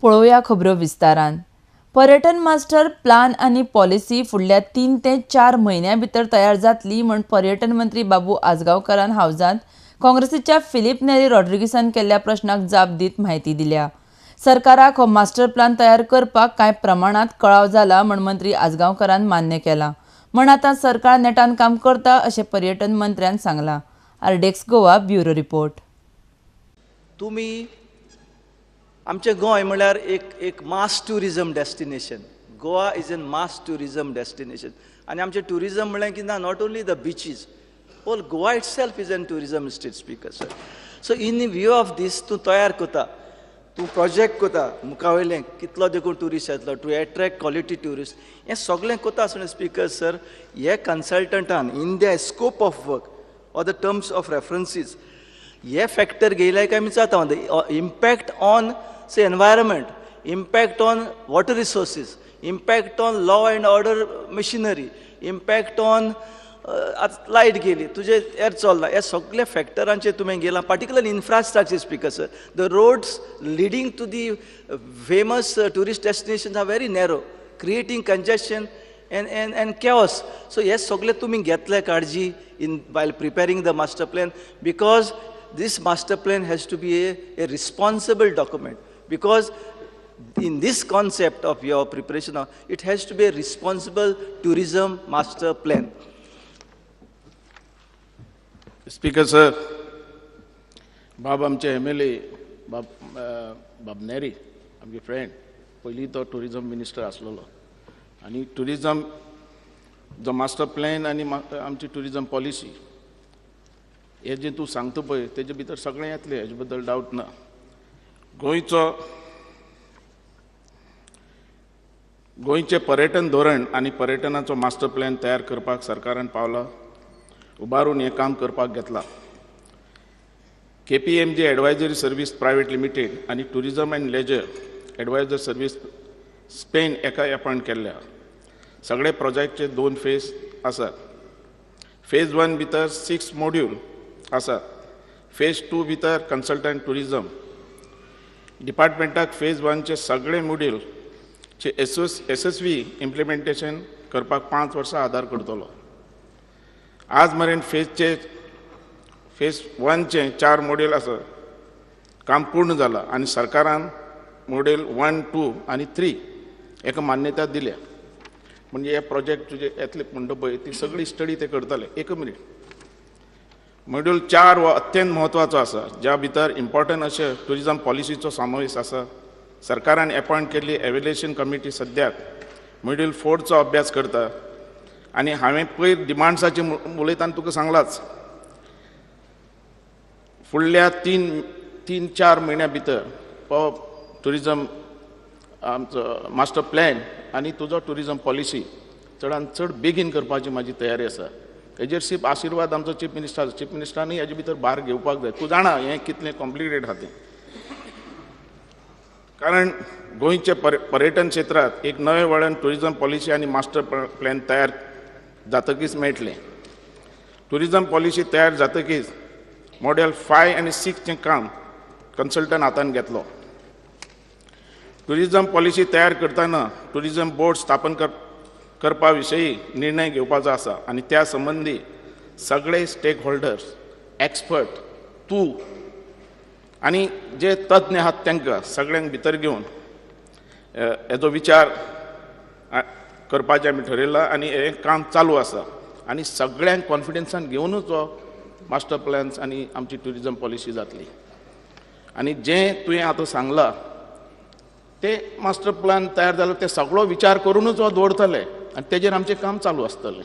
पळोवया खबरो विस्तारान. पर्यटन मास्टर प्लान आनी पॉलिसी फुडल्या 3 ते 4 म्हयन्यां भितर तयार जातली म्हूण पर्यटन मंत्री बाबू आजगांवकारान हावजांत काँग्रेसीच्या फिलीप नेरी रॉड्रिगीसान केल्ल्या प्रश्नाक जाप दीत म्हायती दिल्या. सरकाराक हो मास्टर प्लान तयार करपाक कांय प्रमाणांत कळाव जाला म्हूण मंत्री आजगांवकारान मान्य केला. म्हण आतां सरकार नेटान काम करता अशें पर्यटन मंत्र्यान सांगलां. RDX Goa bureau report. तुमी आमचें गोंय म्हळ्यार एक एक mass tourism destination. Goa is an mass tourism destination. आनी आमचें ट्युरिजम म्हळ्यार कितें ना, not only the beaches, whole Goa itself is an tourism state, speaker sir. So in view of this तूं तयार करता, तूं प्रोजेक्ट करता मुखा वयलें कितलो देखून ट्युरिस्ट येतलो, टू एट्रॅक्ट क्वॉलिटी ट्युरिस्ट, हें सगळें करता आसतना स्पीकर सर, हे कन्सल्टंटान in the scope of work or the terms of references हे फॅक्टर घेयले काय विचारता, impact on say environment, impact on water resources, impact on law and order machinery, impact on आतां light गेली, तुजें एर चल्ला, हे सगळे फॅक्टरांचेर तुवें गेला. Particular infrastructure speaker sir, the roads leading to the famous tourist destinations are very narrow, creating congestion and and and chaos. So हे सगळे तुमी घेतले काळजी in while preparing the master plan, because this master plan has to be a responsible document, because in this concept of your preparation, it has to be a responsible tourism master plan. Speaker sir, बाब आमचे M L A बाब बाब Neri आमगे friend, पयलीं तो tourism minister आसलेलो आनी tourism जो मास्टर प्लॅन आनी आमची ट्युरिजम पॉलिसी हे जे तूं सांगता पळय तेजे भितर सगळें येतलें, हेजे बद्दल डावट ना. गोंयचो गोंयचें पर्यटन धोरण आनी पर्यटनाचो मास्टर प्लॅन तयार करपाक सरकारान पावलां उबारून हें काम करपाक घेतलां. KPMG advisory service private limited आनी tourism and leisure advisory service Spain एका एपॉयंट केल्ल्या. सगळे प्रोजेक्टचे 2 फेज आसात. फेज 1 भितर 6 मॉड्यूल आसात. फेज 2 भितर कन्सल्टंट ट्युरिजम डिपार्टमेंटाक फेज 1चे सगळे मॉड्यूलचे येसस्वी इम्प्लिमेंटेशन करपाक 5 वर्सां आदार करतलो. आज मेरेन फेज 1चे 4 मॉड्यूल आसा, काम पूर्ण जालां आनी सरकारान मॉड्यूल 1, 2 आनी 3 हेका मान्यता दिल्या. म्हणजे हे प्रोजेक्ट तुजे येतले म्हणटा पळय ती सगळी स्टडी ते करतले. एक मिनीट, मॉड्यूल 4 हो अत्यंत म्हत्वाचो आसा, ज्या भितर इम्पॉर्टंट अशें ट्युरिजम पॉलिसीचो समावेश आसा. सरकारान एपॉयंट केल्ली एव्हेल्युएशन कमिटी सद्याक मॉड्यूल 4चो अभ्यास करता आनी हांवें पयर डिमांड्साचें उलयतना तुका सांगलाच, फुडल्या 3-4 म्हयन्या भितर हो ट्युरिजम आमचो मास्टर प्लॅन आनी तुजो ट्युरिजम पॉलिसी चडान चड बेगीन करपाची म्हाजी तयारी आसा. हेजेर सिर्फ आशिर्वाद आमचो चीफ मिनिस्टर, चीफ मिनिस्टरानूय हेजे भितर भार घेवपाक जाय. तूं जाणा हें कितलें कॉम्प्लिकेटेड आहा तें, कारण गोंयचे पर्यटन क्षेत्रांत एक नवें वळण ट्युरिजम पॉलिसी आनी मास्टर प्लॅन तयार जातकीच मेळटलें. ट्युरिजम पॉलिसी तयार जातकीच मॉडेल 5 आनी 6चें काम कन्सल्टंट हातान घेतलो. ट्युरिजम पॉलिसी तयार करतना ट्युरिजम बोर्ड स्थापन करपा विशयी निर्णय घेवपाचो आसा आनी त्या संबंदी सगळे स्टेक होल्डर्स, एक्सपर्ट, तूं आनी जे तज्ञ आहात तांकां सगळ्यांक भितर घेवन हेजो विचार करपाचें आमी ठरयलां आनी हें काम चालू आसा आनी सगळ्यांक कॉन्फिडन्सान घेवनूच हो मास्टर प्लॅन्स आनी आमची ट्युरिजम पॉलिसी जातली. आनी जें तुवें आतां सांगलां ते मास्टर प्लॅन तयार जालो ते सगळो विचार करूनच हो दवरतले आनी तेजेर आमचें काम चालू आसतलें.